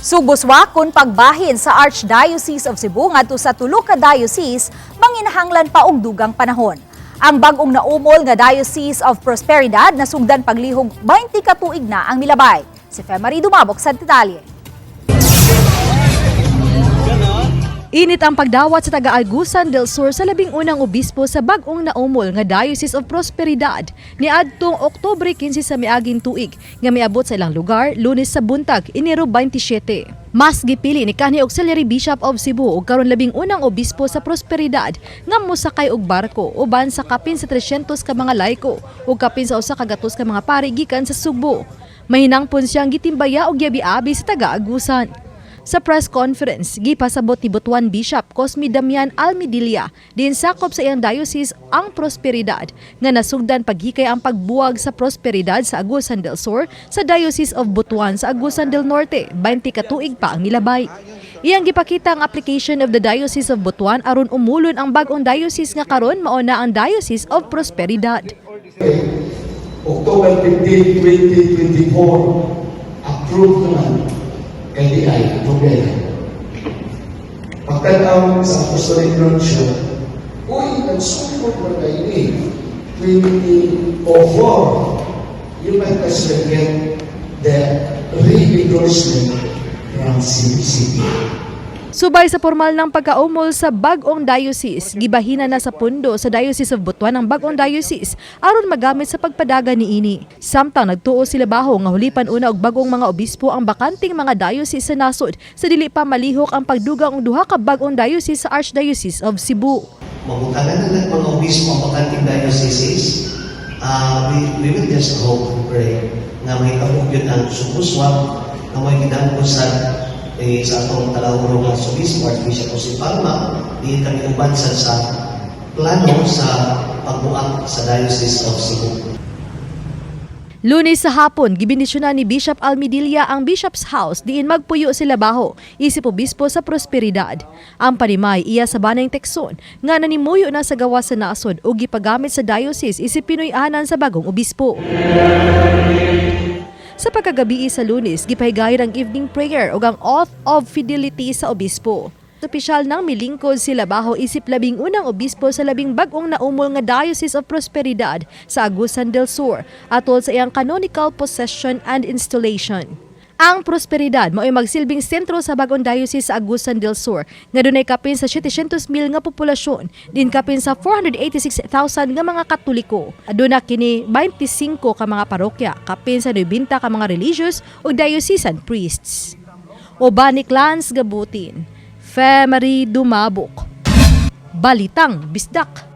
Sugbuswak kon pagbahin sa Archdiocese of Cebu ngadto sa tulo ka diocese, manginahanglan pa og dugang panahon. Ang bag-ong naumol nga Diocese of Prosperidad nasugdan paglihog 20 ka tuig na ang milabay. Si Femary Dumabok sa detalye. Init ang pagdawat sa taga-Agusan del Sur sa 11 obispo sa bag-ong naumol nga Diocese of Prosperidad ni adtong Oktubre 15 sa miaging tuig nga miabot sa ilang lugar Lunes sa buntag, Enero 27. Mas gipili ni kanhi Auxiliary Bishop of Cebu ug karon 11 obispo sa Prosperidad nga mosakay og barko uban sa kapin sa 300 ka mga laiko ug kapin sa 100 ka mga pari gikan sa Sugbo. Mahinangpon siyang gitimbaya og giabi-abi sa taga-Agusan. Sa press conference, gipasabot ni Butuan Bishop Cosme Damian Almedilla din sakop sa iyang diocese ang Prosperidad nga nasugdan paghikay ang pagbuwag sa Prosperidad sa Agusan del Sur sa Diocese of Butuan sa Agusan del Norte, 20 ka tuig pa ang milabay. Iyang gipakita ang application of the Diocese of Butuan aron umulon ang bag-ong diocese nga karon mao na ang Diocese of Prosperidad. October 15, 2024, approved naman LDI, approved LDI. Pagtanaw sa Apostolic Nuncio, uy, nagsugod mo na ini, 2004, you might as well get the re-endorsement from CBCP. Subay sa formal ng pagkaumol sa bag-ong diocese, gibahina na sa pundo sa Diocese of Butuan ang bag-ong diocese aron magamit sa pagpadagan niini. Samtang nagtuo sila baho nga hulipan una og bag-ong mga obispo ang bakanting mga diocese sa nasod sa dili pa malihok ang pagdugang og duha ka bag-ong diocese sa Archdiocese of Cebu. Mabutangan na lang mga obispo ang bakanting dioceses. We will just hope and pray nga mahitabo yun ang sugbuswak nga may gidangko sa eh, sa atong talahurong Archbishop, Archbishop Jose Palma, di kami uban sa plano sa pagbuak sa Diocese of Cebu. Lunes sa hapon, gibendisyonan ni Bishop Almedilla ang Bishop's House diin magpuyo sila baho, isip obispo sa Prosperidad. Ang panimay iya sa Banay Tekson nga nanimuyo na sa gawas sa nasod ug gipagamit sa diocese isip Pinoy-anan sa bagong obispo. Sa pagkagabii sa Lunes, gipahigayon ang evening prayer ug ang oath of fidelity sa obispo. Opisyal nang milingkod sila baho isip 11 obispo sa labing bag-ong naumol nga Diocese of Prosperidad sa Agusan del Sur atol sa iyang canonical possession and installation. Ang Prosperidad mao'y magsilbing sentro sa bagong diocese sa Agusan del Sur nga dunay kapin sa 700,000 nga populasyon din kapin sa 486,000 nga mga Katoliko. Aduna kini 25 ka mga parokya, kapin sa 90 ka mga religious ug diocesan priests. Uban ni Clans Gabutin, Femary Dumabok. Balitang Bisdak.